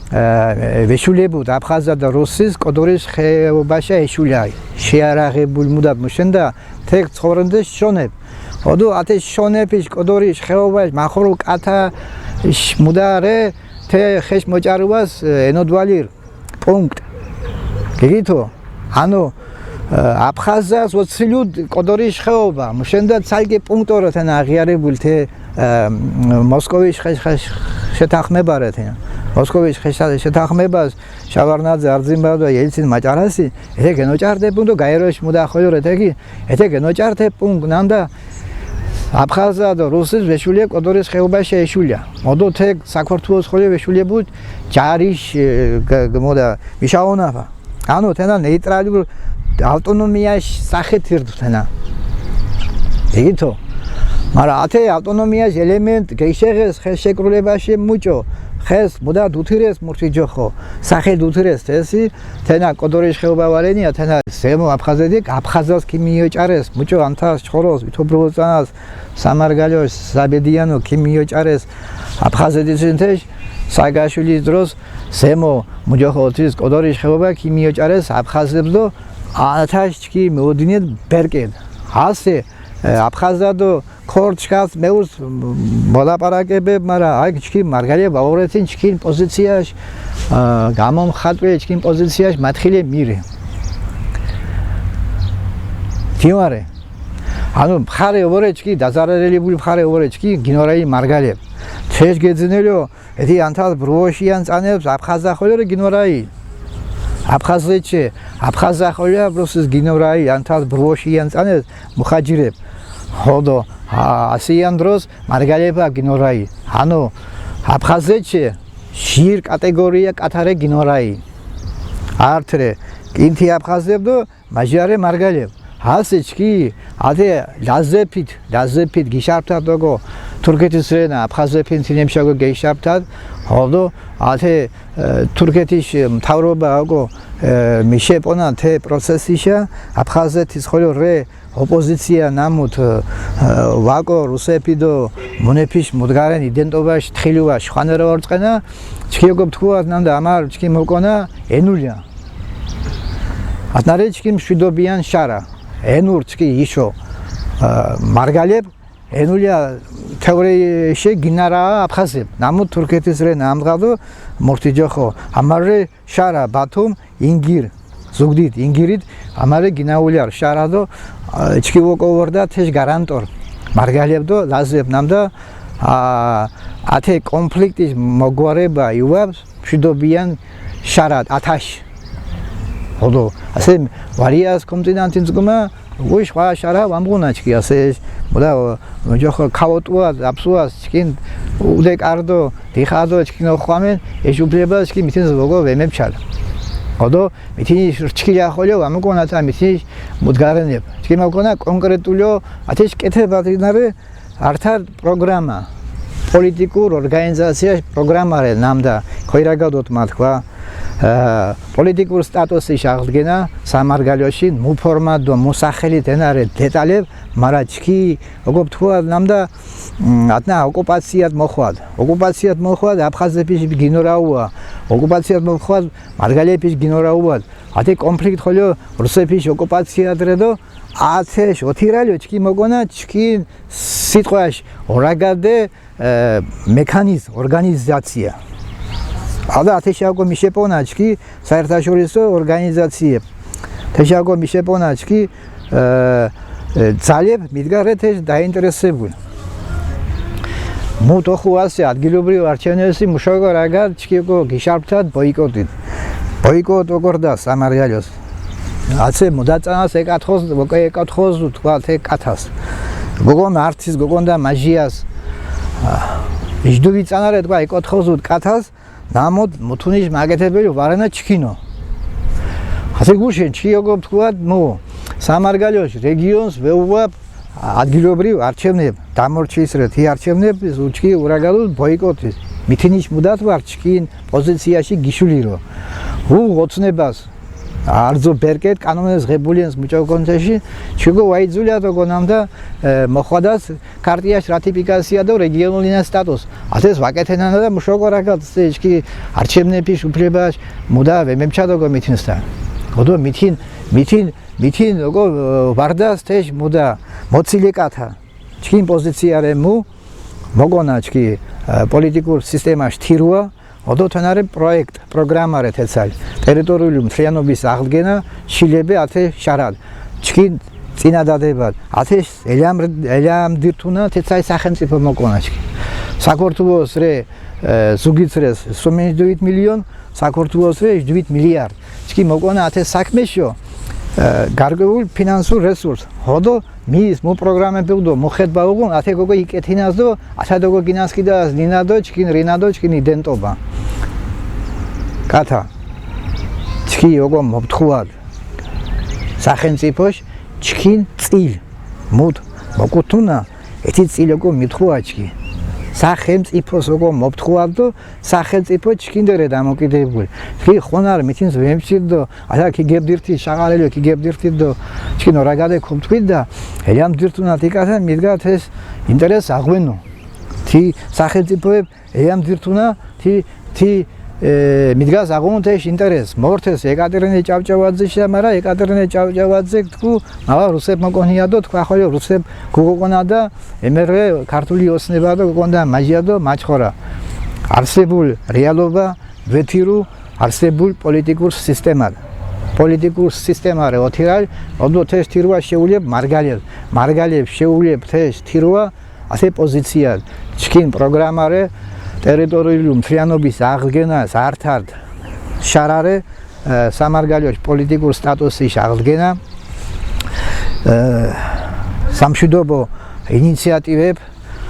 ე, ვეშულებუდ აფხაზა და რუსის კოდორის ხეობაშა ეშულა, შეარაღებულ მუდად მუშენდა თეკ ცხოვრენდეს შონებ. ოდო ათე შონეფის კოდორის ხეობაში მახორო კათა მუდარე, თე ხეშ მოჭარუას, ე, ენოდვალირ პუნქტ. გიგითო? ანუ, ე, აფხაზას ოცილუდ კოდორის ხეობა, მუშენდა ცალკე პუნქტორო თენა აღიარებულ თე, ე, მოსკოვის ხე-, ხე-, შეთანხმებარე თენა. მოსკოვის ხე-, შე-, შეთანხმებას შავარნაძე, არძიმბადო, ელცინ მაჭარასი, ეთე გენოჭარდე პუნქტო გაეროში მუდა ხოლო ეთეგი, ეთე გენოჭარდე პუნქტ ნამდა აფხაზა და რუსის ვეშულია კოდორის ხეობაში ეშულია. მოდო თე საქართველოს ხოლე ვეშულებუდ ჯარიშ, ე, გ-, გ-, მოდა მიშაონაფა. ანუ თენა ნეიტრალურ ავტონომიაში სახეთ ირდ თენა. იგითო? მარა ათე ავტონომიაში ელემენტ გეიშეღეს ხეს შეკრულებაში მუჭო, ხეს მუდა დუთირეს მურთი ჯოხო, სახე დუთირეს თესი, თენა კოდორის ხეობა ვალენია, თენა ზემო აფხაზეთი, აფხაზას ქიმიო ჭარეს, მუჭო ანთას ჩხოროს, ვითობრუო წანას, სამარგალოშ, საბედიანო ქიმიო ჭარეს, აფხაზეთი სინთეშ, სააკაშვილის დროს ზემო მუჯოხოთის კოდორის ხეობა ქიმიო ჭარეს აფხაზებს დო ათაშ ჩქი მეოდინეთ ბერკედ. ასე, ე, აფხაზადო ქორჩქას მეურს მ-, მოლაპარაკებებ, მარა აი ჩქი მარგალია ბაორეთინ ჩქინ პოზიციაში, ა, გამომხატვე ჩქინ პოზიციაში მათხილე მირე. თიმარე. ანუ მხარე өвორე ჩქი, დაზარალებული მხარე ოვორე ჩქი, გინორაი მარგალია. თეშ გეძინელიო, ეთი ანთალ ბრუოშიან წანებს აფხაზა ხოლო გინორაი. აფხაზეთჩე, აფხაზა ხოლო ბროსის გინორაი, ანთალ ბრუოშიან წანებს მუხაჯირებ. ხოდო, ა, ასიან დროს მარგალიება გინორაი. ანუ, აფხაზეთჩე, ჟირ კატეგორია კათარე გინორაი. ართრე კინთი აფხაზებდო, მაჟარე მარგალებ. ჰასე ჩქი, ათე ლაზეფით, ლაზეფით გიშარფთად ოგო თურქეთის რენა აფხაზეფინ თინემშაგო გეიშარფთად, ოდო ათე თურქეთის მთავრობა ოგო მიშეპონა თე პროცესიშა. აფხაზეთის ხოლო რე ოპოზიცია ნამუთ ვაკო რუსეფი დო მუნეფიშ მუდგარენ იდენტობაში თხილუა შვანერა ორწყენა. ჩქი ოგო თქუათ ნამდა ამარ ჩქი მოკონა ენულია. ათნარე ჩქი მშვიდობიან შარა. ენურ ჩქი იშო მარგალებ. ენულია თეორიში გინარა აფხაზებ. ნამუ თურქეთის რე ნამდგადო მორთიჯოხო ამარე შარა ბათუმ ინგირ ზუგდით ინგირით ამარე გინაულიარ შარადო. ჩქი ვოკოვორდა თეშ გარანტორ მარგალებდო ლაზებ ნამდა. ათე კონფლიქტის მოგვარება იუებს მშვიდობიან შარად ათაშ. ოდო ასე ვარიას კომწინანთინ ზგუმა უი სხვა შარა ვამღუნა ჩქი ასე. მოდა ჯოხ ქაოტუა აფსუას ჩქინ უდე კარდო დიხადო ჩქინ ოხვამენ ეშ უფლება ჩქი მითინ ზოგო ვემებჩალ. ოდო მითინი რჩქილი ახოლიო ვამუკონა თა მითინი მუდგარენებ ჩქი მოკონა კონკრეტულიო ათეშ კეთება დინარე. ართარ პროგრამა პოლიტიკურ ორგანიზაცია პროგრამარე ნამდა ქოირაგადოთ მათქვა პოლიტიკურ სტატუსის აღდგენა სამარგალოში მუფორმადო მუსახელი დენარე დეტალებ. მარა ჩქი ოგო თქუა ნამდა ატნა ოკუპაციად მოხვად ოკუპაციად მოხვად აფხაზების გინორაუა ოკუპაციად მოხვად მარგალების გინორაუად. ათე კონფლიქტ ხოლო რუსების ოკუპაციად რედო ათეშ ოთირალიო ჩქი მოგონა ჩქი სიტყვაშ ორაგადე მექანიზ ორგანიზაცია. ადა ათეშ აკო მიშეპონა ჩქი საერთაშორისო ორგანიზაციებ. თეშ აკო მიშეპონა ჩქი ძალებ მიდგარეთეშ დაინტერესებული. მუ თოხუ ასე ადგილობრივ არჩევნებში მუშაობა რაგად ჩქი ოკო გიშარფთად ბოიკოტით. ბოიკოტ ოკორდა სამარგალიოს. აცე მუდაწანას ეკათხოს ოკე ეკათხოს თქვა თე კათას. გოგონ ართის გოგონდა მაჟიას. იჯდუვი წანარე თქვა ეკათხოს კათას. ნამოდ მუთუნიშ მაგეთებელი ვარენა ჩქინო. ასე გუშინ ჩიოგო თქვა მუ სამარგალიოს რეგიონს ვეუვაპ ადგილობრივ არჩევნებ დამორჩის რეთი არჩევნებ უჩქი ურაგალულ ბოიკოტის. მითინიშ მუდათ ვარ ჩქინ პოზიციაში გიშულირო. უ ოცნებას არძო ბერკეთ კანონეს ღებულიენს მუჭო კონცეში ჩიგო ვაიძულიათ ოგონამდა მოხვადას ქარტიაშ რატიფიკაცია და რეგიონული სტატუს. ათეს ვაკეთენანა და მუშოკო რაკატს ჩქი არჩევნების უფლებაში მუდა ვემემჩადო გო მითინსთან. ოდო მითინ მითინ მითინ ოგო ვარდას თეშ მუდა მოცილეკათა ჩქინ პოზიცია რე მუ მოგონა ჩქი პოლიტიკურ სისტემაში თირუა. ოდო თენარე პროექტ პროგრამა რე თეცალ ტერიტორიული მთლიანობის აღდგენა შილები ათე შარად ჩქინ წინადადებად ათე ელამ ელამ დირთუნა თეცაი სახელმწიფო მოკონა ჩქი საქართველოს რე ზუგიც რეს სომენჯდუით მილიონ საქართველოს რე ჟდუით მილიარდ ჩქი მოკონა ათე საქმეშო გარკვეულ ფინანსურ რესურს. ოდო მის მუ პროგრამები უდო მოხედბა უგუნ ათე გოგო იკეთინას დო ათა დოგო გინასკიდას ნინადო ჩქინ რინადო ჩქინ იდენტობა. კათა ჩქი ოგო მობთხუად სახელმწიფოშ ჩქინ წილ მუდ მოკუთუნა ეთი წილ ოგო მითხუა ჩქი სახელმწიფოს ოგო მობთხუად დო სახელმწიფო ჩქინდერე დამოკიდებული. ჩქი ხონარ მითინს ვემჩირდო ათა ქიგებდირთი შაღალელო ქიგებდირთი დო ჩქინ ორაგადე ქუმთქვით და ელამ დირთუნა თიკასა მიდგათ ეს ინტერეს აღვენო. თი სახელმწიფოებ ელამ დირთუნა თი თი მიდგას აღუნ თეშ ინტერეს მორთეს ეკატერინე ჭავჭავაძეშა მარა ეკატერინე ჭავჭავაძე თქუ მავა რუსებ მოკონიადო თქვა ხოლო რუსებ გუგოკონა და ემერვე ქართული ოსნებადო გონდა მაჟიადო მაჩხორა არსებულ რეალობა ვეთირო არსებულ პოლიტიკურ სისტემად. პოლიტიკურ სისტემარე ოთირალ ოდო თეშ თირვა შეულიებ მარგალებ მარგალებ შეულიებ თეშ თირვა ასე პოზიცია ჩქინ პროგრამარე ტერიტორიული მთლიანობის აღდგენას ართარდ შარარე სამარგალიოშ პოლიტიკურ სტატუსის აღდგენა სამშვიდობო ინიციატივებ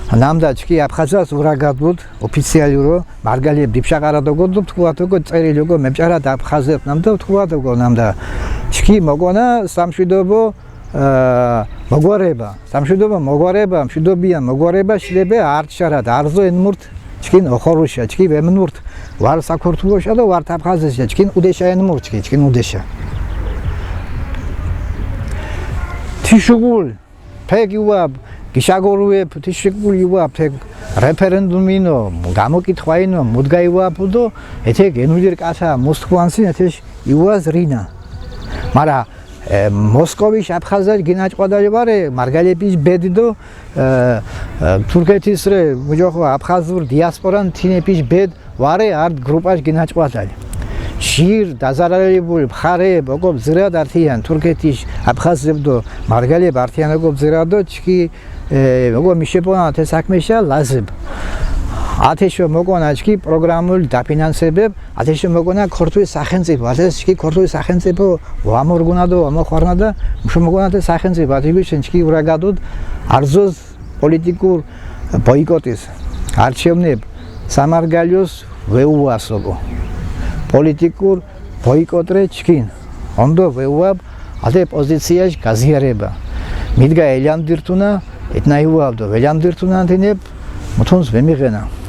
ნამდა ჩქი აფხაზას ურაგადუდ ოფიციალურო, მარგალე დიბშაყარა დოგოდუ, თქვა დოგო წერილ გო მემჭარა და აფხაზებ ნამდა თქვა დოგო ნამდა ჩქი მოგონა სამშვიდობო, აა, მოგვარება. სამშვიდობო მოგვარება, მშვიდობიან მოგვარება შილებე არჩარად, არზო ენმურთ ჩქინ ოხორუშა, ჩქი ვემნურთ ვარ საქართველოშა და ვარ აფხაზეშა, ჩქინ უდეშა ენმურთ ჩქი, ჩქინ უდეშა. თიშუგულ ფეგ იუაბ, გიშაგორუებ, თიშუგულ იუაბ, ფეგ რეფერენდუმინო, გამოკითხვაინო, მუდგა იუაბ უდო, ეთე გენულირ კათა მოსკოვანსინ ეთეშ იუაზ რინა. მარა, ე, მოსკოვიშ აფხაზალ გინაჭყვადალი ვარე, მარგალეპიშ ბედიდო, ე, ე, თურქეთის რე, მუჯოხო აფხაზურ დიასპორან თინეპიშ ბედ ვარე, არდ გრუპაშ გინაჭყვადალი. ჟირ დაზარალებულ მხარეებ ოკო ბზირად ართიან თურქეთის აფხაზებდო, მარგალებ ართიან ოკო ბზირადო, ჩქი, ე, ოკო მიშეპონა ათე საქმეშა ლაზებ. ათეშო მოკონა ჩქი პროგრამულ დაფინანსებებ, ათეშო მოკონა ქორთუი სახელმწიფო, ათეშ ჩქი ქორთუი სახელმწიფო ვამორგუნა და ვამოხვარნა და მშო მოკონა ათე სახელმწიფო, ათე გუშენ ჩქი ურაგადუდ არზოს პოლიტიკურ ბოიკოტის არჩევნებ სამარგალიოს ვეუასოკო. პოლიტიკურ ბოიკოტ რე ჩქინ. ონდო ვეუაბ ათე პოზიციაში გაზიარება. მიდგა ელანდირთუნა, ეთნაიუაბდო ველანდირთუნა ანთინებ, მუთუნს ვემიღენა.